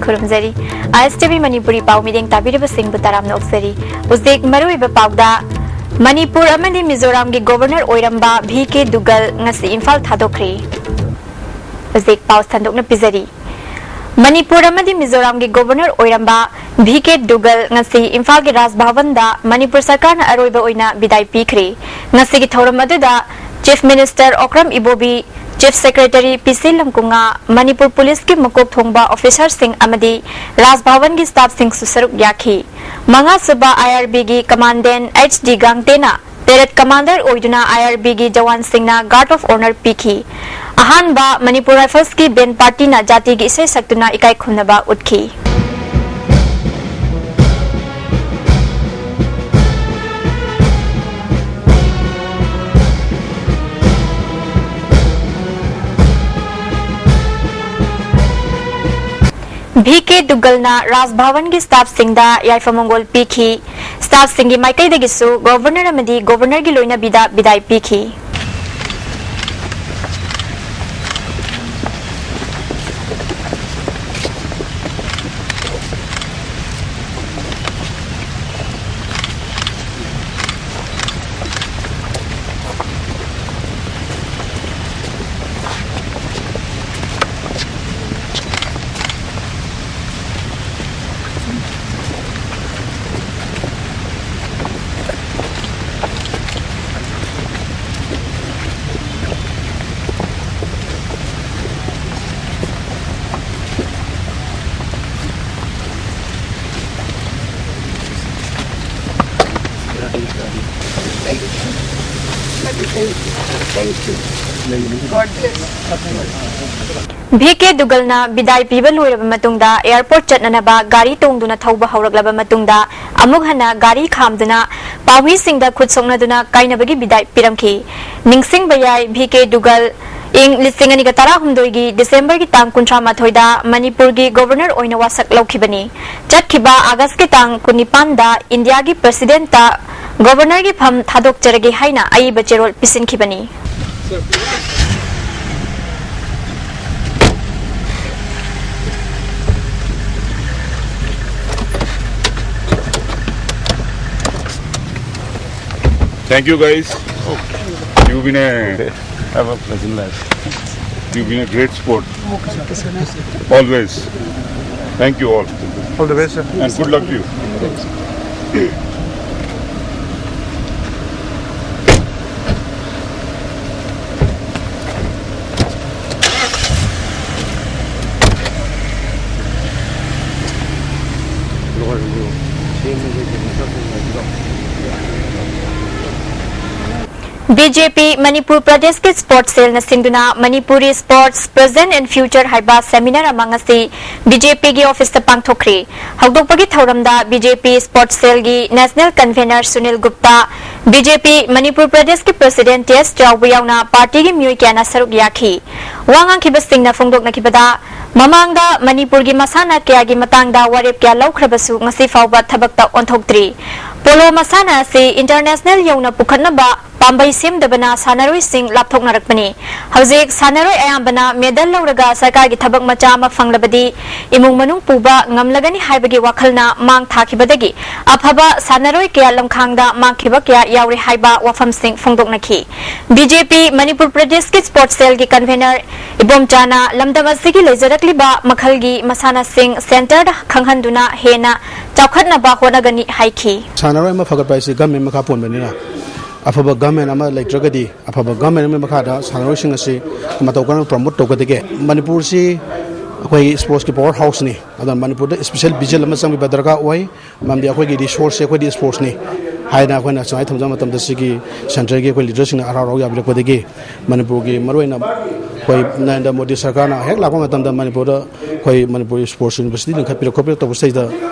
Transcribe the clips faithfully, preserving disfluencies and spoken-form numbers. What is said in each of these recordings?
ꯈꯨꯔꯨꯝꯖꯔꯤ꯫ ꯑꯥꯏ ꯑꯦꯁ T V Manipuri ꯄꯥꯎ ꯃꯤꯠꯌꯦꯡ ꯇꯥꯕꯤꯔꯤꯕꯁꯤꯡꯕꯨ ꯇꯔꯥꯝꯅ ꯑꯣꯛꯆꯔꯤ꯫ ꯍꯧꯖꯤꯛ ꯃꯔꯨꯑꯣꯏꯕ ꯄꯥꯎꯗ, ꯃꯅꯤꯄꯨꯔ ꯑꯃꯗꯤ ꯃꯤꯖꯣꯔꯥꯝꯒꯤ ꯒꯣꯚꯔꯅꯔ ꯑꯣꯏꯔꯝꯕ ꯚꯤ ꯀꯦ ꯗꯨꯒꯜ ꯉꯁꯤ ꯏꯝꯐꯥꯜ ꯊꯥꯗꯣꯛꯈ꯭ꯔꯦ꯫ ꯍꯧꯖꯤꯛ ꯄꯥꯎ ꯁꯟꯗꯣꯛꯅ ꯄꯤꯖꯔꯤ꯫ ꯃꯅꯤꯄꯨꯔ ꯑꯃꯗꯤ ꯃꯤꯖꯣꯔꯥꯝꯒꯤ ꯒꯣꯚꯔꯅꯔ ꯑꯣꯏꯔꯝꯕ ꯚꯤ ꯀꯦ ꯗꯨꯒꯜ ꯉꯁꯤ ꯏꯝꯐꯥꯜꯒꯤ ꯔꯥꯖ ꯚꯕꯟꯗ ꯃꯅꯤꯄꯨꯔ ꯁꯔꯀꯥꯔꯅ ꯑꯔꯣꯏꯕ ꯑꯣꯏꯅ ꯕꯤꯗꯥꯏ ꯄꯤꯈ꯭ꯔꯦ꯫ ꯉꯁꯤꯒꯤ ꯊꯧꯔꯝ ꯑꯗꯨꯗ chief minister Okram Ibobi, chief secretary P C Lamkunga, Manipur ꯄꯨꯂꯤꯁꯀꯤ ꯃꯀꯣꯛ ꯊꯣꯡꯕ ꯑꯣꯐꯤꯁꯔꯁꯤꯡ ꯑꯃꯗꯤ ꯔꯥꯖ ꯚꯕꯟꯒꯤ ꯁ꯭ꯇꯥꯐꯁꯤꯡꯁꯨ ꯁꯔꯨꯛ ꯌꯥꯈꯤ꯫ ꯃꯉꯥꯁꯨꯕ ꯑꯥꯏ ꯑꯥꯔ ꯕꯤꯒꯤ ꯀꯃꯥꯟꯗꯦꯟ ꯑꯩꯆ ꯗꯤ ꯒꯥꯡꯇꯦꯅ ꯄꯦꯔꯦꯗ ꯀꯃꯥꯟꯗꯔ ꯑꯣꯏꯗꯨꯅ ꯑꯥꯏ ꯑꯥꯔ ꯕꯤꯒꯤ ꯖꯋꯥꯟꯁꯤꯡꯅ ꯒꯥꯔꯗ ꯑꯣꯐ ꯑꯣꯅꯔ ꯄꯤꯈꯤ꯫ ꯑꯍꯥꯟꯕ ꯃꯅꯤꯄꯨꯔ ꯔꯥꯏꯐꯜꯁꯀꯤ ꯕꯦꯟ ꯄꯥꯔꯇꯤꯅ ꯖꯥꯇꯤꯒꯤ ꯏꯁꯩ ꯁꯛꯇꯨꯅ ꯏꯀꯥꯏ ꯈꯨꯝꯅꯕ ꯎꯠꯈꯤ꯫ ꯚꯤ ꯀꯦ ꯗꯨꯒꯜꯅ ꯔꯥꯖ ꯚꯕꯟꯒꯤ ꯁ꯭ꯇꯥꯐꯁꯤꯡꯗ ꯌꯥꯏꯐ ꯃꯪꯒꯣꯜ ꯄꯤꯈꯤ꯫ ꯁ꯭ꯇꯥꯐꯁꯤꯡꯒꯤ ꯃꯥꯏꯀꯩꯗꯒꯤꯁꯨ ꯒꯣꯚꯔꯅꯔ ꯑꯃꯗꯤ ꯒꯣꯚꯔꯅꯔꯒꯤ ꯂꯣꯏꯅꯕꯤꯗ ꯕꯤꯗꯥꯏ ꯄꯤꯈꯤ꯫ ꯚꯤ ꯀꯦ ꯗꯨꯒꯜꯅ ꯕꯤꯗꯥꯏ ꯄꯤꯕ ꯂꯣꯏꯔꯕ ꯃꯇꯨꯡꯗ ꯑꯦꯌꯔꯄꯣꯔꯠ ꯆꯠꯅꯅꯕ ꯒꯥꯔꯤ ꯇꯣꯡꯗꯨꯅ ꯊꯧꯕ ꯍꯧꯔꯛꯂꯕ ꯃꯇꯨꯡꯗ ꯑꯃꯨꯛ ꯍꯟꯅ ꯒꯥꯔꯤ ꯈꯥꯝꯗꯨꯅ ꯄꯥꯎꯃꯤꯁꯤꯡꯗ ꯈꯨꯠ ꯁꯣꯛꯅꯗꯨꯅ ꯀꯥꯏꯅꯕꯒꯤ ꯕꯤꯗꯥꯏ ꯄꯤꯔꯝꯈꯤ꯫ ꯅꯤꯡꯁꯤꯡꯕ ꯌꯥꯏ, ꯚꯤ ꯀꯦ ꯗꯨꯒꯜ ꯏꯪ ꯂꯤꯁꯤꯡ ꯑꯅꯤꯒ ꯇꯔꯥꯍꯨꯝꯗꯣꯏꯒꯤ ꯗꯤꯁꯦꯝꯕꯔꯒꯤ ꯇꯥꯡ ꯀꯨꯟꯊ꯭ꯔꯥ ꯃꯥꯊꯣꯏꯗ ꯃꯅꯤꯄꯨꯔꯒꯤ ꯒꯣꯚꯔꯅꯔ ꯑꯣꯏꯅ ꯋꯥꯁꯛ ꯂꯧꯈꯤꯕꯅꯤ꯫ ꯆꯠꯈꯤꯕ ꯑꯥꯒꯁꯀꯤ ꯇꯥꯡ ꯀꯨꯟꯅꯤꯄꯥꯟꯗ ꯏꯟꯗꯤꯌꯥꯒꯤ ꯄ꯭ꯔꯁꯤꯗꯦꯟꯠꯇ ꯒꯣꯚꯔꯅꯔꯒꯤ ꯐꯝ ꯊꯥꯗꯣꯛꯆꯔꯒꯦ ꯍꯥꯏꯅ ꯑꯏꯕ ꯆꯦꯔꯣꯜ ꯄꯤꯁꯤꯟꯈꯤꯕꯅꯤ꯫ Thank you, guys. You've been a Have a pleasant life. You've been a great sport. Always. Thank you all. All the best, sir. And good luck to you. B J P Manipur ꯄ꯭ꯔꯗꯦꯁꯀꯤ sports ꯁꯦꯜꯅ ꯁꯤꯟꯗꯨꯅ Manipuri sports present and future ꯍꯥꯏꯕ seminar ꯑꯃ ꯉꯁꯤ B J ꯄꯤꯒꯤ ꯑꯣꯐꯤꯁꯇ ꯄꯥꯡꯊꯣꯛꯈ꯭ꯔꯦ꯫ ꯍꯧꯗꯣꯛꯄꯒꯤ ꯊꯧꯔꯝꯗ ꯕꯤ ꯖꯦ ꯄꯤ ꯁ꯭ꯄꯣꯔꯠꯁ ꯁꯦꯜꯒꯤ national convener Sunil Gupta, B J P Manipur ꯄ꯭ꯔꯗꯦꯁꯀꯤ ꯄ꯭ꯔꯁꯤꯗꯦꯟꯠ ꯇꯤ ꯑꯦꯁ ꯆꯥꯎꯕ ꯌꯥꯎꯅ ꯄꯥꯔꯇꯤꯒꯤ ꯃꯤꯑꯣꯏ ꯀꯌꯥꯅ ꯁꯔꯨꯛ ꯌꯥꯈꯤ꯫ ꯋꯥ ꯉꯥꯡꯈꯤꯕꯁꯤꯡꯅ ꯐꯣꯡꯗꯣꯛꯅꯈꯤꯕꯗ, ꯃꯃꯥꯡꯗ ꯃꯅꯤꯄꯨꯔꯒꯤ ꯃꯁꯥꯟꯅ ꯀꯌꯥꯒꯤ ꯃꯇꯥꯡꯗ ꯋꯥꯔꯦꯞ ꯀꯌꯥ ꯂꯧꯈ꯭ꯔꯕꯁꯨ ꯉꯁꯤ ꯐꯥꯎꯕ ꯊꯕꯛꯇ ꯑꯣꯟꯊꯣꯛꯇ꯭ꯔꯤ꯫ ꯄꯣꯂꯣ ꯃꯁꯥꯟꯅ ꯑꯁꯤ ꯏꯟꯇꯔꯅꯦꯁꯅꯦꯜ ꯌꯧꯅ ꯄꯨꯈꯠꯅꯕ ꯄꯥꯝꯕꯩ ꯁꯦꯝꯗꯕꯅ ꯁꯥꯟꯅꯔꯣꯏꯁꯤꯡ ꯂꯥꯞꯊꯣꯛꯅꯔꯛꯄꯅꯤ꯫ ꯍꯧꯖꯤꯛ ꯁꯥꯟꯅꯔꯣꯏ ꯑꯌꯥꯝꯕꯅ ꯃꯦꯗꯜ ꯂꯧꯔꯒ ꯁꯔꯀꯥꯔꯒꯤ ꯊꯕꯛ ꯃꯆꯥ ꯑꯃ ꯐꯪꯂꯕꯗꯤ ꯏꯃꯨꯡ ꯃꯅꯨꯡ ꯄꯨꯕ ꯉꯝꯂꯒꯅꯤ ꯍꯥꯏꯕꯒꯤ ꯋꯥꯈꯜꯅ ꯃꯥꯡ ꯊꯥꯈꯤꯕꯗꯒꯤ ꯑꯐꯕ ꯁꯥꯟꯅꯔꯣꯏ ꯀꯌꯥ ꯂꯝꯈꯥꯡꯗ ꯃꯥꯡꯈꯤꯕ ꯀꯌꯥ ꯌꯥꯎꯔꯦ ꯍꯥꯏꯕ ꯋꯥꯐꯝꯁꯤꯡ ꯐꯣꯡꯗꯣꯛꯅꯈꯤ꯫ ꯕꯤ ꯖꯦ ꯄꯤ ꯃꯅꯤꯄꯨꯔ ꯄ꯭ꯔꯗꯦꯁꯀꯤ ꯁ꯭ꯄꯣꯔꯠꯁ ꯁꯦꯜꯒꯤ ꯀꯟꯚꯦꯅꯔ ꯏꯕꯣꯝꯆꯥꯅ ꯂꯝꯗꯝ ꯑꯁꯤꯒꯤ ꯂꯩꯖꯔꯛꯂꯤꯕ ꯃꯈꯜꯒꯤ ꯃꯁꯥꯟꯅꯁꯤꯡ ꯁꯦꯟꯇꯔꯗ ꯈꯪꯍꯟꯗꯨꯅ ꯍꯦꯟꯅ ꯆꯥꯎꯈꯠꯅꯕ ꯍꯣꯠꯅꯒꯅꯤ ꯍꯥꯏꯈꯤ꯫ ꯁꯥꯟꯅꯔꯣꯏ ꯑꯃ ꯐꯒꯠꯄ ꯍꯥꯏꯁꯤ ꯒꯃꯦꯟ ꯃꯈꯥ ꯄꯣꯟꯕꯅꯤꯅ, ꯑꯐꯕ ꯒꯃꯦꯟ ꯑꯃ ꯂꯩꯇ꯭ꯔꯒꯗꯤ, ꯑꯐꯕ ꯒꯃꯦꯟ ꯑꯃꯒꯤ ꯃꯈꯥꯗ ꯁꯥꯟꯅꯔꯣꯏꯁꯤꯡ ꯑꯁꯤ ꯃꯇꯧ ꯀꯔꯝꯅ ꯄ꯭ꯔꯃꯣꯠ ꯇꯧꯒꯗꯒꯦ? ꯃꯅꯤꯄꯨꯔꯁꯤ ꯑꯩꯈꯣꯏꯒꯤ ꯁ꯭ꯄꯣꯔꯠꯁꯀꯤ ꯄꯋꯥꯔ ꯍꯥꯎꯁꯅꯤ꯫ ꯑꯗꯨꯅ ꯃꯅꯤꯄꯨꯔꯗ ꯏꯁꯄꯤꯁꯦꯜ ꯚꯤꯖꯟ ꯑꯃ ꯆꯪꯕꯤꯕ ꯗꯔꯀꯥꯔ ꯑꯣꯏ꯫ ꯃꯔꯝꯗꯤ ꯑꯩꯈꯣꯏꯒꯤ ꯔꯤꯁꯣꯔꯁꯁꯦ ꯑꯩꯈꯣꯏꯗꯤ ꯁ꯭ꯄꯣꯔꯠꯁꯅꯤ ꯍꯥꯏꯅ ꯑꯩꯈꯣꯏꯅ ꯁꯨꯃꯥꯏꯅ ꯊꯝꯖꯕ ꯃꯇꯝꯗ, ꯁꯤꯒꯤ ꯁꯦꯟꯇꯔꯒꯤ ꯑꯩꯈꯣꯏ ꯂꯤꯗꯔꯁꯤꯡꯅ ꯍꯔꯥꯎ ꯍꯔꯥꯎ ꯌꯥꯕꯤꯔꯛꯄꯗꯒꯤ ꯃꯅꯤꯄꯨꯔꯒꯤ ꯃꯔꯨꯑꯣꯏꯅ ꯑꯩꯈꯣꯏ ꯅꯔꯦꯟꯗ꯭ꯔ ꯃꯣꯗꯤ ꯁꯔꯀꯥꯔꯅ ꯍꯦꯛ ꯂꯥꯛꯄ ꯃꯇꯝꯗ ꯃꯅꯤꯄꯨꯔꯗ ꯑꯩꯈꯣꯏ ꯃꯅꯤꯄꯨꯔꯒꯤ ꯁ꯭ꯄꯣꯔꯠꯁ ꯌꯨꯅꯤꯚꯔꯁꯤꯇꯤ ꯂꯤꯡꯈꯠꯄꯤꯔꯛ ꯈꯣꯠꯄꯤꯔꯛ ꯇꯧꯕꯁꯤꯗꯩꯗ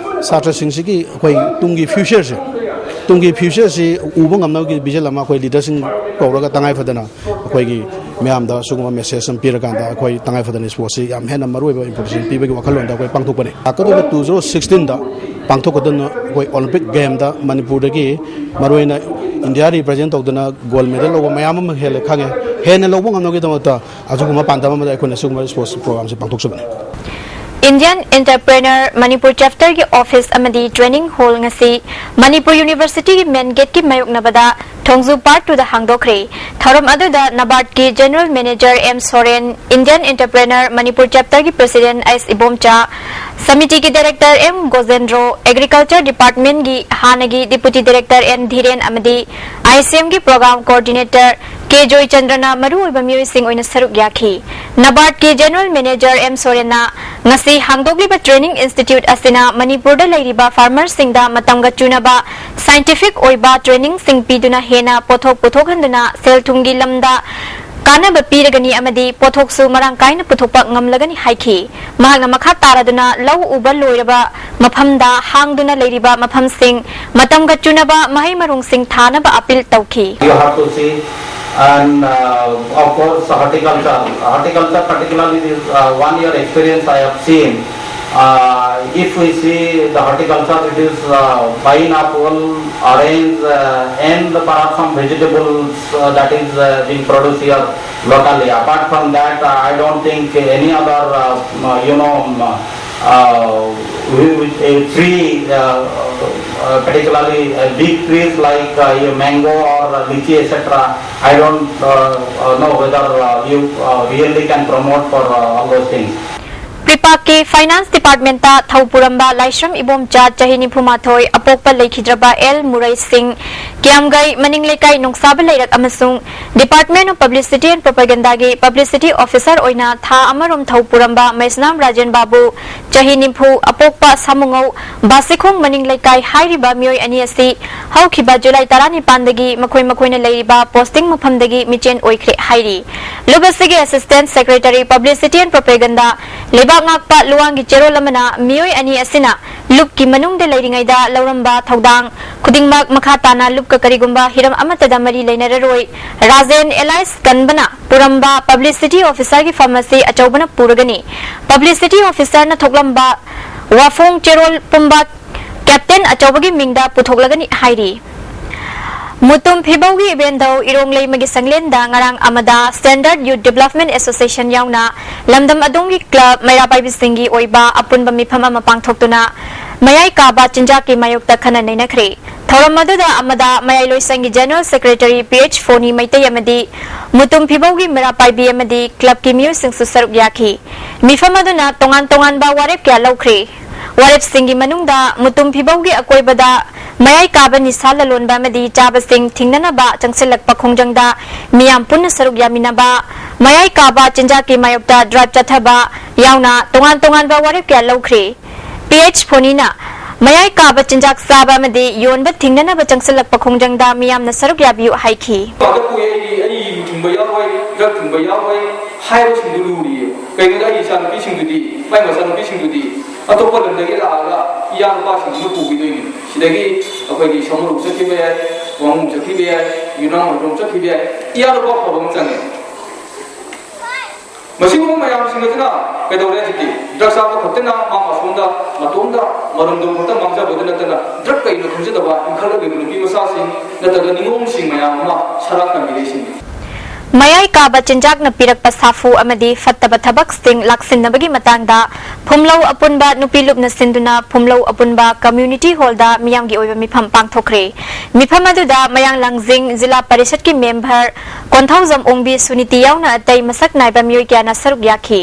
ꯁꯥꯇ꯭ꯔꯁꯤꯡꯁꯤꯒꯤ ꯑꯩꯈꯣꯏ ꯇꯨꯡꯒꯤ ꯐ꯭ꯌꯨꯆꯔꯁꯦ, ꯇꯨꯡꯒꯤ ꯐ꯭ꯌꯨꯆꯔꯁꯤ ꯎꯕ ꯉꯝꯅꯕꯒꯤ ꯚꯤꯖꯟ ꯑꯃ ꯑꯩꯈꯣꯏ ꯂꯤꯗꯔꯁꯤꯡ ꯀꯧꯔꯒ ꯇꯉꯥꯏ ꯐꯗꯅ ꯑꯩꯈꯣꯏꯒꯤ ꯃꯌꯥꯝꯗ ꯁꯤꯒꯨꯝꯕ ꯃꯦꯁꯦꯖ ꯑꯃ ꯄꯤꯔꯀꯥꯟꯗ ꯑꯩꯈꯣꯏ ꯇꯉꯥꯏ ꯐꯗꯅ ꯏꯁꯄꯣꯔꯠꯁꯤ ꯌꯥꯝ ꯍꯦꯟꯅ ꯃꯔꯨꯑꯣꯏꯕ ꯏꯝꯄꯣꯔꯇꯦꯟꯁ ꯄꯤꯕꯒꯤ ꯋꯥꯈꯜꯂꯣꯟꯗ ꯑꯩꯈꯣꯏ ꯄꯥꯡꯊꯣꯛꯄꯅꯤ꯫ ꯂꯥꯛꯀꯗꯧꯕ ꯇꯨ ꯖꯤꯔꯣ ꯁꯤꯛꯁꯇꯤꯟꯗ ꯄꯥꯡꯊꯣꯛꯀꯗꯕ ꯑꯩꯈꯣꯏ ꯑꯣꯂꯤꯝꯄꯤꯛ ꯒꯦꯝꯗ ꯃꯅꯤꯄꯨꯔꯗꯒꯤ ꯃꯔꯨꯑꯣꯏꯅ ꯏꯟꯗꯤꯌꯥ ꯔꯤꯄ꯭ꯔꯖꯦꯟ ꯇꯧꯗꯨꯅ ꯒꯣꯜ ꯃꯦꯗꯜ ꯂꯧꯕ ꯃꯌꯥꯝ ꯑꯃ ꯍꯦꯜꯂꯦ ꯈꯪꯉꯦ꯫ ꯍꯦꯟꯅ ꯂꯧꯕ ꯉꯝꯅꯕꯒꯤꯗꯃꯛꯇ ꯑꯗꯨꯒꯨꯝꯕ ꯄꯥꯟꯗꯝ ꯑꯃꯗ ꯑꯩꯈꯣꯏꯅ ꯁꯤꯒꯨꯝꯕ ꯏꯁꯄꯣꯔꯠꯁ ꯄ꯭ꯔꯣꯒ꯭ꯔꯥꯝꯁꯦ ꯄꯥꯡꯊꯣꯛꯆꯕꯅꯤ꯫ Indian Entrepreneur Manipur Chapterꯒꯤ office ꯑꯃꯗꯤ training hall ꯉꯁꯤ ꯃꯅꯤꯄꯨꯔ Universityꯒꯤ main gateꯀꯤ ꯃꯥꯌꯣꯛꯅꯕꯗ ꯊꯣꯡꯖꯨ Part Twoꯗ ꯍꯥꯡꯗꯣꯛꯈ꯭ꯔꯦ꯫ ꯊꯧꯔꯝ ꯑꯗꯨꯗ NABARDꯀꯤ General Manager M ꯁꯣꯔꯦꯟ, Indian Entrepreneur Manipur Chapterꯒꯤ President S Ibomcha, ꯁꯃꯤꯇꯤꯒꯤ Director M ꯒꯣꯖꯦꯟꯗ꯭ꯔꯣ, Agriculture Departmentꯀꯤ ꯍꯥꯟꯅꯒꯤ Deputy Director N ꯙꯤꯔꯦꯟ ꯑꯃꯗꯤ ICMꯒꯤ Program Coordinator ꯀꯦ ꯖꯣꯏꯆꯟꯗ꯭ꯔꯅ ꯃꯔꯨꯑꯣꯏꯕ ꯃꯤꯑꯣꯏꯁꯤꯡ ꯑꯣꯏꯅ ꯁꯔꯨꯛ ꯌꯥꯈꯤ꯫ NABARDꯀꯤ General Manager M ꯁꯣꯔꯦꯟꯅ ꯉꯁꯤ ꯍꯥꯡꯗꯣꯛꯂꯤꯕ training institute ꯑꯁꯤꯅ ꯃꯅꯤꯄꯨꯔꯗ ꯂꯩꯔꯤꯕ farmerꯁꯤꯡꯗ ꯃꯇꯝꯒ ꯆꯨꯅꯕ scientific ꯑꯣꯏꯕ trainingꯁꯤꯡ ꯄꯤꯗꯨꯅ ꯍꯦꯟꯅ ꯄꯣꯠꯊꯣꯛ ꯄꯨꯊꯣꯛꯍꯟꯗꯨꯅ ꯁꯦꯜ ꯊꯨꯝꯒꯤ ꯂꯝꯗ ꯀꯥꯟꯅꯕ ꯄꯤꯔꯒꯅꯤ ꯑꯃꯗꯤ ꯄꯣꯠꯊꯣꯛꯁꯨ ꯃꯔꯥꯡ ꯀꯥꯏꯅ ꯄꯨꯊꯣꯛꯄ ꯉꯝꯂꯒꯅꯤ ꯍꯥꯏꯈꯤ꯫ ꯃꯍꯥꯛꯅ ꯃꯈꯥ ꯇꯥꯔꯗꯨꯅ ꯂꯧ ꯎꯕ ꯂꯣꯏꯔꯕ ꯃꯐꯝꯗ ꯍꯥꯡꯗꯨꯅ ꯂꯩꯔꯤꯕ ꯃꯐꯝꯁꯤꯡ ꯃꯇꯝꯒ ꯆꯨꯅꯕ ꯃꯍꯩ ꯃꯔꯣꯡꯁꯤꯡ ꯊꯥꯅꯕ appeal ꯇꯧꯈꯤ꯫ You have to see, and uh, of course horticulture. Horticulture particularly this uh, one year experience I have seen. Uh, if we see the horticulture, it is uh, pineapple, orange, uh, and perhaps some vegetables uh, that is uh, being produced here locally. Apart from that, uh, I don't think any other, uh, you know, um, uh, we, we, uh, tree, uh, uh, particularly uh, big trees like uh, mango or lychee, et cetera. I don't uh, uh, know whether uh, you uh, really can promote for uh, all those things. ꯄ꯭ꯔꯤꯄꯥꯛꯀꯤ Finance Departmentꯇ ꯊꯧ ꯄꯨꯔꯝꯕ ꯂꯥꯏꯁ꯭ꯔꯝ ꯏꯕꯣꯝꯆꯥ ꯆꯍꯤ ꯅꯤꯐꯨ ꯃꯥꯊꯣꯏ ꯑꯄꯣꯛꯄ ꯂꯩꯈꯤꯗ꯭ꯔꯕ L ꯃꯨꯔꯩ ꯁꯤꯡ, ꯀꯤꯌꯥꯝꯒꯩ ꯃꯅꯤꯡ ꯂꯩꯀꯥꯏ ꯅꯣꯡꯁꯥꯕ ꯂꯩꯔꯛ ꯑꯃꯁꯨꯡ Department of Publicity and Propagandaꯒꯤ Publicity Officer ꯑꯣꯏꯅ ꯊꯥ ꯑꯃꯔꯣꯝ ꯊꯧ ꯄꯨꯔꯝꯕ ꯃꯩꯁꯅꯥꯝ ꯔꯥꯖꯦꯟ ꯕꯥꯕꯨ ꯆꯍꯤ ꯅꯤꯐꯨ ꯑꯄꯣꯛꯄ ꯁꯥꯃꯨꯉꯧ ꯕꯥꯁꯤꯈꯣꯡ ꯃꯅꯤꯡ ꯂꯩꯀꯥꯏ ꯍꯥꯏꯔꯤꯕ ꯃꯤꯑꯣꯏ ꯑꯅꯤ ꯑꯁꯤ ꯍꯧꯈꯤꯕ ꯖꯨꯂꯥꯏ ꯇꯔꯥꯅꯤꯄꯥꯟꯗꯒꯤ ꯃꯈꯣꯏ ꯃꯈꯣꯏꯅ ꯂꯩꯔꯤꯕ posting ꯃꯐꯝꯗꯒꯤ ꯃꯤꯆꯦꯟ ꯑꯣꯏꯈ꯭ꯔꯦ ꯍꯥꯏꯔꯤ꯫ ꯂꯨꯞ ꯑꯁꯤꯒꯤ Assistant Secretary Publicity and Propaganda ꯂꯩꯕꯥꯛ ꯉꯥꯛꯄ ꯂꯨꯋꯥꯡꯒꯤ ꯆꯦꯔꯣꯜ ꯑꯃꯅ ꯃꯤꯑꯣꯏ ꯑꯅꯤ ꯑꯁꯤꯅ ꯂꯨꯞꯀꯤ ꯃꯅꯨꯡꯗ ꯂꯩꯔꯤꯉꯩꯗ ꯂꯧꯔꯝꯕ ꯊꯧꯗꯥꯡ ꯈꯨꯗꯤꯡꯃꯛ ꯃꯈꯥ ꯇꯥꯅ ꯂꯨꯞꯀ ꯀꯔꯤꯒꯨꯝꯕ ꯍꯤꯔꯝ ꯑꯃꯠꯇꯗ ꯃꯔꯤ ꯂꯩꯅꯔꯔꯣꯏ꯫ ꯔꯥꯖꯦꯟ ꯑꯦꯂꯥꯏꯁ ꯀꯟꯕꯅ ꯄꯨꯔꯝꯕ ꯄꯕ꯭ꯂꯤꯁꯤꯇꯤ ꯑꯣꯐꯤꯁꯥꯔꯒꯤ ꯐꯝ ꯑꯁꯤ ꯑꯆꯧꯕꯅ ꯄꯨꯔꯒꯅꯤ꯫ ꯄꯕ꯭ꯂꯤꯁꯤꯇꯤ ꯑꯣꯐꯤꯁꯥꯔꯅ ꯊꯣꯛꯂꯝꯕ ꯋꯥꯐꯣꯡ ꯆꯦꯔꯣꯜ ꯄꯨꯝꯕ ꯀꯦꯞꯇꯦꯟ ꯑꯆꯧꯕꯒꯤ ꯃꯤꯡꯗ ꯄꯨꯊꯣꯛꯂꯒꯅꯤ ꯍꯥꯏꯔꯤ꯫ ꯃꯨꯇꯨꯝ ꯐꯤꯕꯧꯒꯤ ꯏꯕꯦꯟꯗꯧ ꯏꯔꯣꯡ ꯂꯩꯃꯒꯤ ꯁꯪꯂꯦꯟꯗ ꯉꯔꯥꯡ ꯑꯃꯗ Standard Youth Development Association ꯌꯥꯎꯅ ꯂꯝꯗꯝ ꯑꯗꯣꯝꯒꯤ ꯀ꯭ꯂꯕ ꯃꯩꯔꯥ ꯄꯥꯏꯕꯤꯁꯤꯡꯒꯤ ꯑꯣꯏꯕ ꯑꯄꯨꯟꯕ ꯃꯤꯐꯝ ꯑꯃ ꯄꯥꯡꯊꯣꯛꯇꯨꯅ ꯃꯌꯥꯏ ꯀꯥꯕ ꯆꯤꯟꯖꯥꯛꯀꯤ ꯃꯥꯌꯣꯛꯇ ꯈꯟꯅ ꯅꯩꯅꯈ꯭ꯔꯦ꯫ ꯊꯧꯔꯝ ꯑꯗꯨꯗ ꯑꯃꯗ ꯃꯌꯥꯏ ꯂꯣꯏꯁꯪꯒꯤ general secretary P H Phoni Meitei ꯑꯃꯗꯤ ꯃꯨꯇꯨꯝ ꯐꯤꯕꯧꯒꯤ ꯃꯩꯔꯥ ꯄꯥꯏꯕꯤ ꯑꯃꯗꯤ ꯀ꯭ꯂꯕꯀꯤ ꯃꯤꯑꯣꯏꯁꯤꯡꯁꯨ ꯁꯔꯨꯛ ꯌꯥꯈꯤ꯫ ꯃꯤꯐꯝ ꯑꯗꯨꯅ ꯇꯣꯉꯥꯟ ꯇꯣꯉꯥꯟꯕ ꯋꯥꯔꯦꯞ ꯀꯌꯥ ꯂꯧꯈ꯭ꯔꯦ꯫ ꯋꯥꯔꯦꯞꯁꯤꯡꯒꯤ ꯃꯅꯨꯡꯗ ꯃꯨꯇꯨꯝ ꯐꯤꯕꯧꯒꯤ ꯑꯀꯣꯏꯕꯗ ꯃꯌꯥꯏ ꯀꯥꯕ ꯅꯤꯁꯥ ꯂꯂꯣꯟꯕ ꯑꯃꯗꯤ ꯆꯥꯕꯁꯤꯡ ꯊꯤꯡꯅꯅꯕ ꯆꯪꯁꯤꯜꯂꯛꯄ ꯈꯣꯡꯖꯪꯗ ꯃꯤꯌꯥꯝ ꯄꯨꯟꯅ ꯁꯔꯨꯛ ꯌꯥꯃꯤꯟꯅꯕ, ꯃꯌꯥꯏ ꯀꯥꯕ ꯆꯤꯟꯖꯥꯛꯀꯤ ꯃꯥꯌꯣꯛꯇ ꯗ꯭ꯔꯥꯏꯚ ꯆꯠꯊꯕ ꯌꯥꯎꯅ ꯇꯣꯉꯥꯟ ꯇꯣꯉꯥꯟꯕ ꯋꯥꯔꯦꯞ ꯀꯌꯥ ꯂꯧꯈ꯭ꯔꯦ꯫ ꯄꯤ ꯑꯩꯆ ꯐꯣꯅꯤꯅ ꯃꯌꯥꯏ ꯀꯥꯕ ꯆꯤꯟꯖꯥꯛ ꯆꯥꯕ ꯑꯃꯗꯤ ꯌꯣꯟꯕ ꯊꯤꯡꯅꯅꯕ ꯆꯪꯁꯤꯜꯂꯛꯄ ꯈꯣꯡꯖꯪꯗ ꯃꯤꯌꯥꯝꯅ ꯁꯔꯨꯛ ꯌꯥꯕꯤꯌꯨ ꯍꯥꯏꯈꯤ꯫ ꯄꯥꯡꯊꯣꯛꯄ ꯑꯩ, ꯑꯩ ꯌꯨ ꯊꯤꯡꯕ ꯌꯥꯎꯔꯣꯏ, ꯗ꯭ꯔꯒ ꯊꯤꯡꯕ ꯌꯥꯎꯔꯣꯏ ꯍꯥꯏꯕꯁꯤꯡꯗꯨ ꯂꯨꯔꯤꯌꯦ꯫ ꯀꯩꯒꯤꯅꯣꯗ ꯑꯩ ꯏꯆꯥꯅꯨꯄꯤꯁꯤꯡꯗꯨꯗꯤ, ꯃꯥꯏ ꯃꯆꯥꯅꯨꯄꯤꯁꯤꯡꯗꯨꯗꯤ ꯑꯇꯣꯞꯄ ꯂꯝꯗꯒꯤ ꯂꯥꯛꯑꯒ ꯏꯌꯥꯅꯨꯄꯥꯁꯤꯡꯗꯨꯅ ꯄꯨꯈꯤꯗꯣꯏꯅꯤ꯫ ꯁꯤꯗꯒꯤ ꯑꯩꯈꯣꯏꯒꯤ ꯁꯃꯨꯔꯣꯝ ꯆꯠꯈꯤꯕ ꯌꯥꯏ, ꯋꯥꯉꯨ ꯆꯠꯈꯤꯕ ꯌꯥꯏ, ꯌꯨꯅꯥꯝ ꯍꯣꯏꯔꯣꯝ ꯆꯠꯈꯤꯕ ꯌꯥꯏ, ꯏꯌꯥꯅꯨꯄꯥ ꯑꯐꯕ ꯑꯃ ꯆꯪꯉꯦ꯫ ꯃꯁꯤꯒꯨꯝꯕ ꯃꯌꯥꯝꯁꯤꯡ ꯑꯁꯤꯅ ꯀꯩꯗꯧꯔꯦ ꯍꯧꯖꯤꯛꯇꯤ? ꯗ꯭ꯔꯒ ꯆꯥꯕ ꯈꯛꯇꯅ ꯃꯥ ꯃꯇꯣꯝꯗ, ꯃꯇꯣꯝꯗ ꯃꯔꯟꯗꯣꯝ ꯈꯛꯇ ꯃꯥꯡꯖꯕꯗ ꯅꯠꯇꯅ, ꯗ꯭ꯔꯒ ꯀꯩꯅꯣ ꯈꯪꯖꯗꯕ ꯏꯟꯈꯠꯂꯛꯂꯤꯕ ꯅꯨꯄꯤ ꯃꯆꯥꯁꯤꯡ ꯅꯠꯇ꯭ꯔꯒ ꯅꯤꯉꯣꯜꯁꯤꯡ ꯃꯌꯥꯝ ꯑꯃ ꯁꯔꯥꯛ ꯀꯟꯕꯤꯔꯛꯏꯁꯤꯡꯅꯤ꯫ ꯃꯌꯥꯏ ꯀꯥꯕ ꯆꯤꯟꯖꯥꯛꯅ ꯄꯤꯔꯛꯄ ꯁꯥꯐꯨ ꯑꯃꯗꯤ ꯐꯠꯇꯕ ꯊꯕꯛꯁꯤꯡ ꯂꯥꯛꯁꯤꯟꯅꯕꯒꯤ ꯃꯇꯥꯡꯗ ꯐꯨꯝꯂꯧ ꯑꯄꯨꯟꯕ ꯅꯨꯄꯤ ꯂꯨꯞꯅ ꯁꯤꯟꯗꯨꯅ ꯐꯨꯝꯂꯧ ꯑꯄꯨꯟꯕ ꯀꯝꯃ꯭ꯌꯨꯅꯤꯇꯤ ꯍꯣꯜꯗ ꯃꯤꯌꯥꯝꯒꯤ ꯑꯣꯏꯕ ꯃꯤꯐꯝ ꯄꯥꯡꯊꯣꯛꯈ꯭ꯔꯦ꯫ ꯃꯤꯐꯝ ꯑꯗꯨꯗ ꯃꯌꯥꯡ ꯂꯥꯡꯖꯤꯡ ꯖꯤꯂꯥ ꯄꯔꯤꯁꯠꯀꯤ ꯃꯦꯝꯕꯔ ꯀꯣꯟꯊꯧꯖꯝ ꯑꯣꯡꯕꯤ ꯁꯨꯅꯤꯇꯤ ꯌꯥꯎꯅ ꯑꯇꯩ ꯃꯁꯛ ꯅꯥꯏꯕ ꯃꯤꯑꯣꯏ ꯀꯌꯥꯅ ꯁꯔꯨꯛ ꯌꯥꯈꯤ꯫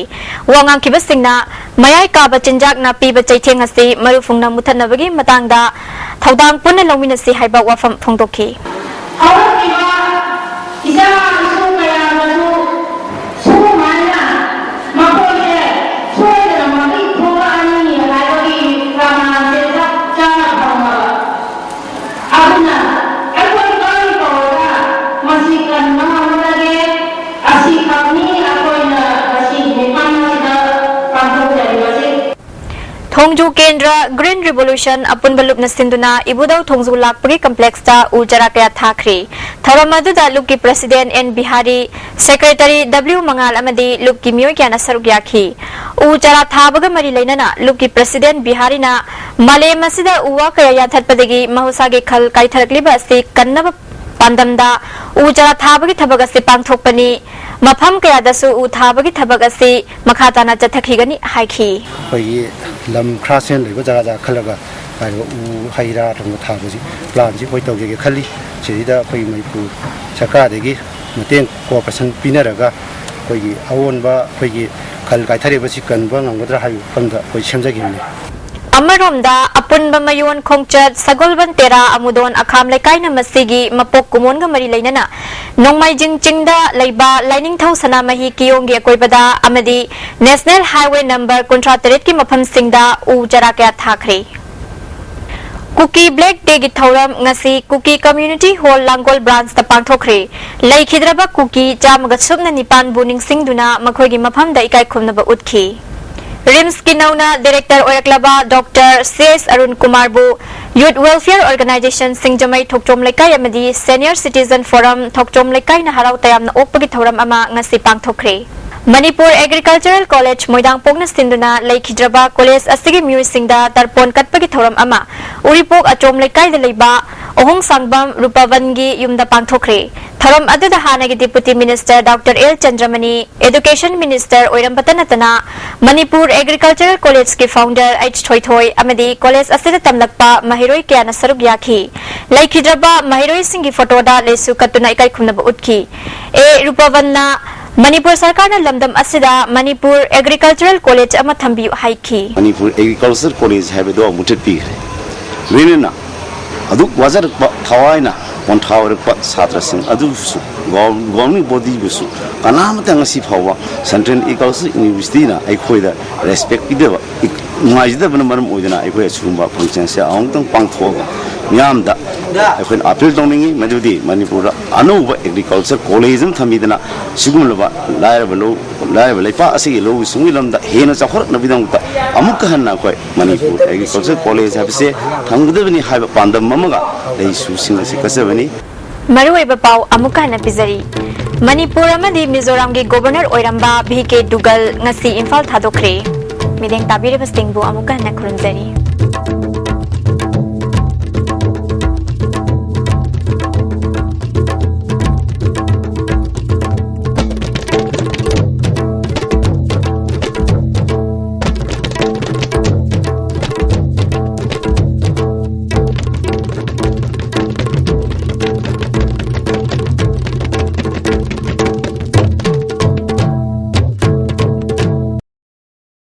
ꯋꯥ ꯉꯥꯡꯈꯤꯕꯁꯤꯡꯅ ꯃꯌꯥꯏ ꯀꯥꯕ ꯆꯤꯟꯖꯥꯛꯅ ꯄꯤꯕ ꯆꯩꯊꯦꯡ ꯑꯁꯤ ꯃꯔꯨ ꯐꯨꯡꯅ ꯃꯨꯊꯠꯅꯕꯒꯤ ꯃꯇꯥꯡꯗ ꯊꯧꯗꯥꯡ ꯄꯨꯟꯅ ꯂꯧꯃꯤꯟꯅꯁꯤ ꯍꯥꯏꯕ ꯋꯥꯐꯝ ꯐꯣꯡꯗꯣꯛꯈꯤ꯫ ꯍꯧꯔꯛꯂꯤꯕ ꯏꯆꯥ ꯏꯁꯨ ꯀꯌꯥꯗꯁꯨ ꯁꯨꯃꯥꯏꯅ ꯃꯈꯣꯏꯁꯦ ꯁꯣꯏꯗꯅꯃꯛꯀꯤ ꯊꯣꯛꯂꯛꯑꯅꯤ ꯍꯥꯏꯕꯒꯤ ꯄ꯭ꯔꯃꯥꯟꯁꯦ ꯆꯞ ꯆꯥꯅ ꯐꯪꯉꯕ꯫ ꯑꯗꯨꯅ ꯑꯩꯈꯣꯏ ꯀꯔꯝ ꯇꯧꯔꯒ ꯃꯁꯤ ꯀꯟꯕ ꯉꯝꯒꯗꯒꯦ? ꯑꯁꯤꯈꯛꯅꯤ ꯑꯩꯈꯣꯏꯅ ꯉꯁꯤꯒꯤ ꯃꯤꯐꯝ ꯑꯁꯤꯗ ꯄꯥꯡꯊꯣꯛ ꯊꯣꯡꯖꯨ ꯀꯦꯟꯗ꯭ꯔ Green Revolution ꯑꯄꯨꯟꯕ ꯂꯨꯞꯅ ꯁꯤꯟꯗꯨꯅ ꯏꯕꯨꯙꯧ ꯊꯣꯡꯖꯨ ꯂꯥꯛꯄꯒꯤ complexꯇ ꯎ ꯆꯥꯔꯥ ꯀꯌꯥ ꯊꯥꯈ꯭ꯔꯤ꯫ ꯊꯧꯔꯝ ꯑꯗꯨꯗ ꯂꯨꯞꯀꯤ President N Bihari, Secretary W ꯃꯉꯥꯜ ꯑꯃꯗꯤ ꯂꯨꯞꯀꯤ ꯃꯤꯑꯣꯏ ꯀꯌꯥꯅ ꯁꯔꯨꯛ ꯌꯥꯈꯤ꯫ ꯎ ꯆꯥꯔꯥ ꯊꯥꯕꯒ ꯃꯔꯤ ꯂꯩꯅꯅ ꯂꯨꯞꯀꯤ President ꯕꯤꯍꯥꯔꯤꯅ ꯃꯥꯂꯦꯝ ꯑꯁꯤꯗ ꯎ ꯋꯥ ꯀꯌꯥ ꯌꯥꯟꯊꯠꯄꯗꯒꯤ ꯃꯍꯧꯁꯥꯒꯤ ꯈꯜ ꯀꯥꯏꯊꯔꯛꯂꯤꯕ ꯑꯁꯤ ꯀꯟꯅꯕ ꯄꯥꯟꯗꯝꯗ ꯎ ꯆꯥꯔꯥ ꯊꯥꯕꯒꯤ ꯊꯕꯛ ꯑꯁꯤ ꯄꯥꯡꯊꯣꯛꯄꯅꯤ꯫ ꯃꯐꯝ ꯀꯌꯥꯗꯁꯨ ꯎ ꯊꯥꯕꯒꯤ ꯊꯕꯛ ꯑꯁꯤ ꯃꯈꯥ ꯇꯥꯅ ꯆꯠꯊꯈꯤꯒꯅꯤ ꯍꯥꯏꯈꯤ꯫ ꯑꯩꯈꯣꯏꯒꯤ ꯂꯝ ꯈꯔ ꯁꯦꯟ ꯂꯩꯕ ꯖꯒꯥ ꯖꯒꯥ ꯈꯜꯂꯒ ꯍꯥꯏꯔꯤꯕ ꯎ ꯍꯩ ꯔꯥ ꯊꯝꯕ ꯊꯥꯕꯁꯤ planꯁꯤ ꯑꯩꯈꯣꯏ ꯇꯧꯖꯒꯦ ꯈꯜꯂꯤ꯫ ꯁꯤꯗꯩꯗ ꯑꯩꯈꯣꯏ ꯃꯅꯤꯄꯨꯔ ꯁꯔꯀꯥꯔꯗꯒꯤ ꯃꯇꯦꯡ cooperation ꯄꯤꯅꯔꯒ ꯑꯩꯈꯣꯏꯒꯤ ꯑꯑꯣꯟꯕ ꯑꯩꯈꯣꯏꯒꯤ ꯈꯜ ꯀꯥꯏꯊꯔꯛꯏꯕꯁꯤ ꯀꯟꯕ ꯉꯝꯒꯗ꯭ꯔꯥ ꯍꯥꯏꯕꯒꯤ ꯋꯥꯐꯝꯗ ꯑꯩꯈꯣꯏ ꯁꯦꯝꯖꯈꯤꯕꯅꯤ꯫ ꯑꯃꯔꯣꯝꯗ ꯑꯄꯨꯟꯕ ꯃꯌꯣꯟ ꯈꯣꯡꯆꯠ ꯁꯒꯣꯜꯕꯟ ꯇꯦꯔꯥ ꯑꯃꯨꯗꯣꯟ ꯑꯈꯥꯝ ꯂꯩꯀꯥꯏꯅ ꯃꯁꯤꯒꯤ ꯃꯄꯣꯛ ꯀꯨꯝꯑꯣꯟꯒ ꯃꯔꯤ ꯂꯩꯅꯅ ꯅꯣꯡꯃꯥꯏꯖꯤꯡ ꯆꯤꯡꯗ ꯂꯩꯕ ꯂꯥꯏꯅꯤꯡꯊꯧ ꯁꯅꯥꯃꯍꯤ ꯀꯤꯌꯣꯡꯒꯤ ꯑꯀꯣꯏꯕꯗ ꯑꯃꯗꯤ National Highway number ꯀꯨꯟꯊ꯭ꯔꯥ ꯇꯔꯦꯠꯀꯤ ꯃꯐꯝꯁꯤꯡꯗ ꯎ ꯆꯥꯔꯥ ꯀꯌꯥ ꯊꯥꯈ꯭ꯔꯦ꯫ ꯀꯨꯀꯤ Black Dayꯒꯤ ꯊꯧꯔꯝ ꯉꯁꯤ ꯀꯨꯀꯤ Community Hall ꯂꯥꯡꯒꯣꯜ branchꯇ ꯄꯥꯡꯊꯣꯛꯈ꯭ꯔꯦ꯫ ꯂꯩꯈꯤꯗ꯭ꯔꯕ ꯀꯨꯀꯤ ꯆꯥꯝꯃꯒ ꯁꯨꯞꯅ ꯅꯤꯄꯥꯟꯕꯨ ꯅꯤꯡꯁꯤꯡꯗꯨꯅ ꯃꯈꯣꯏꯒꯤ ꯃꯐꯝꯗ ꯏꯀꯥꯏ ꯈꯨꯝꯅꯕ ꯎꯠꯈꯤ꯫ RIMSꯀꯤ ꯅꯧꯅ director ꯑꯣꯏꯔꯛꯂꯕ Doctor C S Arun ꯀꯨꯃꯥꯔꯕꯨ Youth Welfare Organisation ꯁꯤꯡꯖꯃꯩ ꯊꯣꯛꯆꯣꯝ ꯂꯩꯀꯥꯏ ꯑꯃꯗꯤ Senior Citizen Forum ꯊꯣꯛꯆꯣꯝ ꯂꯩꯀꯥꯏꯅ ꯍꯔꯥꯎ ꯇꯌꯥꯝꯅ ꯑꯣꯛꯄꯒꯤ ꯊꯧꯔꯝ ꯑꯃ ꯉꯁꯤ ꯄꯥꯡꯊꯣꯛꯈ꯭ꯔꯦ꯫ ꯃꯅꯤꯄꯨꯔ Agricultural College ꯃꯣꯏꯗꯥꯡꯄꯣꯛꯅ ꯁꯤꯟꯗꯨꯅ ꯂꯩꯈꯤꯗ꯭ꯔꯕ college ꯑꯁꯤꯒꯤ ꯃꯤꯑꯣꯏꯁꯤꯡꯗ ꯇꯔꯄꯣꯟ ꯀꯠꯄꯒꯤ ꯊꯧꯔꯝ ꯑꯃ ꯎꯔꯤꯄꯣꯛ ꯑꯆꯣꯝ ꯂꯩꯀꯥꯏꯗ ꯂꯩꯕ ꯑꯍꯣꯡꯁꯥꯡꯕꯝ ꯔꯨꯄꯥꯕꯟꯒꯤ ꯌꯨꯝꯗ ꯄꯥꯡꯊꯣꯛꯈ꯭ꯔꯦ꯫ ꯊꯧꯔꯝ ꯑꯗꯨꯗ ꯍꯥꯟꯅꯒꯤ Deputy Minister Doctor L ꯆꯟꯗ꯭ꯔꯃꯅꯤ, Education Minister ꯑꯣꯏꯔꯝꯕꯇ ꯅꯠꯇꯅ ꯃꯅꯤꯄꯨꯔ Agricultural Collegeꯀꯤ founder H ꯊꯣꯏꯊꯣꯏ ꯑꯃꯗꯤ college ꯑꯁꯤꯗ ꯇꯝꯂꯛꯄ ꯃꯍꯩꯔꯣꯏ ꯀꯌꯥꯅ ꯁꯔꯨꯛ ꯌꯥꯈꯤ꯫ ꯂꯩꯈꯤꯗ꯭ꯔꯕ ꯃꯍꯩꯔꯣꯏꯁꯤꯡꯒꯤ photoꯗ ꯂꯩꯁꯨ ꯀꯠꯇꯨꯅ ꯏꯀꯥꯏ ꯈꯨꯝꯅꯕ ꯎꯠꯈꯤ꯫ ꯑꯦ ꯔꯨꯄꯥꯕꯟꯅ ꯃꯅꯤꯄꯨꯔ ꯁꯔꯀꯥꯔꯅ ꯂꯝꯗꯝ ꯑꯁꯤꯗ ꯃꯅꯤꯄꯨꯔ Agricultural College ꯑꯃ ꯊꯝꯕꯤꯌꯨ ꯍꯥꯏꯈꯤ꯫ ꯃꯅꯤꯄꯨꯔ Agriculture College ꯍꯥꯏꯕꯗꯣ ꯃꯨꯊꯠꯄꯤꯈ꯭ꯔꯦ꯫ ꯂꯣꯏꯅꯅ ꯑꯗꯨꯛ ꯋꯥꯖꯔꯛꯄ, ꯊꯋꯥꯏꯅ ꯄꯣꯟꯊꯥ ꯑꯣꯏꯔꯛꯄ ꯁꯥꯇ꯭ꯔꯁꯤꯡ ꯑꯗꯨꯕꯨꯁꯨ, governing bodyꯕꯨꯁꯨ ꯀꯅꯥꯃꯠꯇ ꯉꯁꯤ ꯐꯥꯎꯕ Central Agriculture Universityꯅ ꯑꯩꯈꯣꯏꯗ respect ꯄꯤꯗꯕ, ꯅꯨꯡꯉꯥꯏꯖꯗꯕꯅ ꯃꯔꯝ ꯑꯣꯏꯗꯨꯅ ꯑꯩꯈꯣꯏ ꯑꯁꯤꯒꯨꯝꯕ functionꯁꯦ ꯑꯃꯨꯛꯇꯪ ꯄꯥꯡꯊꯣꯛꯑꯒ ꯃꯤꯌꯥꯝꯗ ꯑꯩꯈꯣꯏꯅ appeal ꯇꯧꯅꯤꯡꯉꯤ꯫ ꯃꯗꯨꯗꯤ ꯃꯅꯤꯄꯨꯔꯗ ꯑꯅꯧꯕ Agriculture College ꯑꯃ ꯊꯝꯕꯤꯗꯅ ꯁꯤꯒꯨꯝꯂꯕ ꯂꯥꯏꯔꯕ ꯂꯧ ꯂꯥꯏꯔꯕ ꯂꯩꯄꯥꯛ ꯑꯁꯤꯒꯤ ꯂꯧꯎ ꯁꯤꯡꯎꯒꯤ ꯂꯝꯗ ꯍꯦꯟꯅ ꯆꯥꯎꯈꯠꯂꯛꯅꯕꯒꯤꯗꯃꯛꯇ ꯑꯃꯨꯛꯀ ꯍꯟꯅ ꯑꯩꯈꯣꯏ ꯃꯅꯤꯄꯨꯔ ꯑꯦꯒ꯭ꯔꯤꯀꯜꯆꯔ ꯀꯣꯂꯦꯖ ꯍꯥꯏꯕꯁꯦ ꯊꯝꯒꯗꯕꯅꯤ ꯍꯥꯏꯕ ꯄꯥꯟꯗꯝ ꯑꯃꯒ ꯂꯩꯁꯨꯁꯤꯡ ꯑꯁꯤ ꯀꯠꯆꯕꯅꯤ꯫ ꯃꯔꯨꯑꯣꯏꯕ ꯄꯥꯎ ꯑꯃꯨꯛꯀ ꯍꯟꯅ ꯄꯤꯖꯔꯤ꯫ ꯃꯅꯤꯄꯨꯔ ꯑꯃꯗꯤ ꯃꯤꯖꯣꯔꯥꯝꯒꯤ ꯒꯣꯕꯔꯅꯔ ꯑꯣꯏꯔꯝꯕ ꯚꯤ ꯀꯦ ꯗꯨꯒꯜ ꯉꯁꯤ ꯏꯝꯐꯥꯜ ꯊꯥꯗꯣꯛꯈ꯭ꯔꯦ꯫ ꯃꯤꯠꯌꯦꯡ ꯇꯥꯕꯤꯔꯤꯕꯁꯤꯡꯕꯨ ꯑꯃꯨꯛꯀ ꯍꯟꯅ ꯈꯨꯔꯨꯝꯖꯔꯤ꯫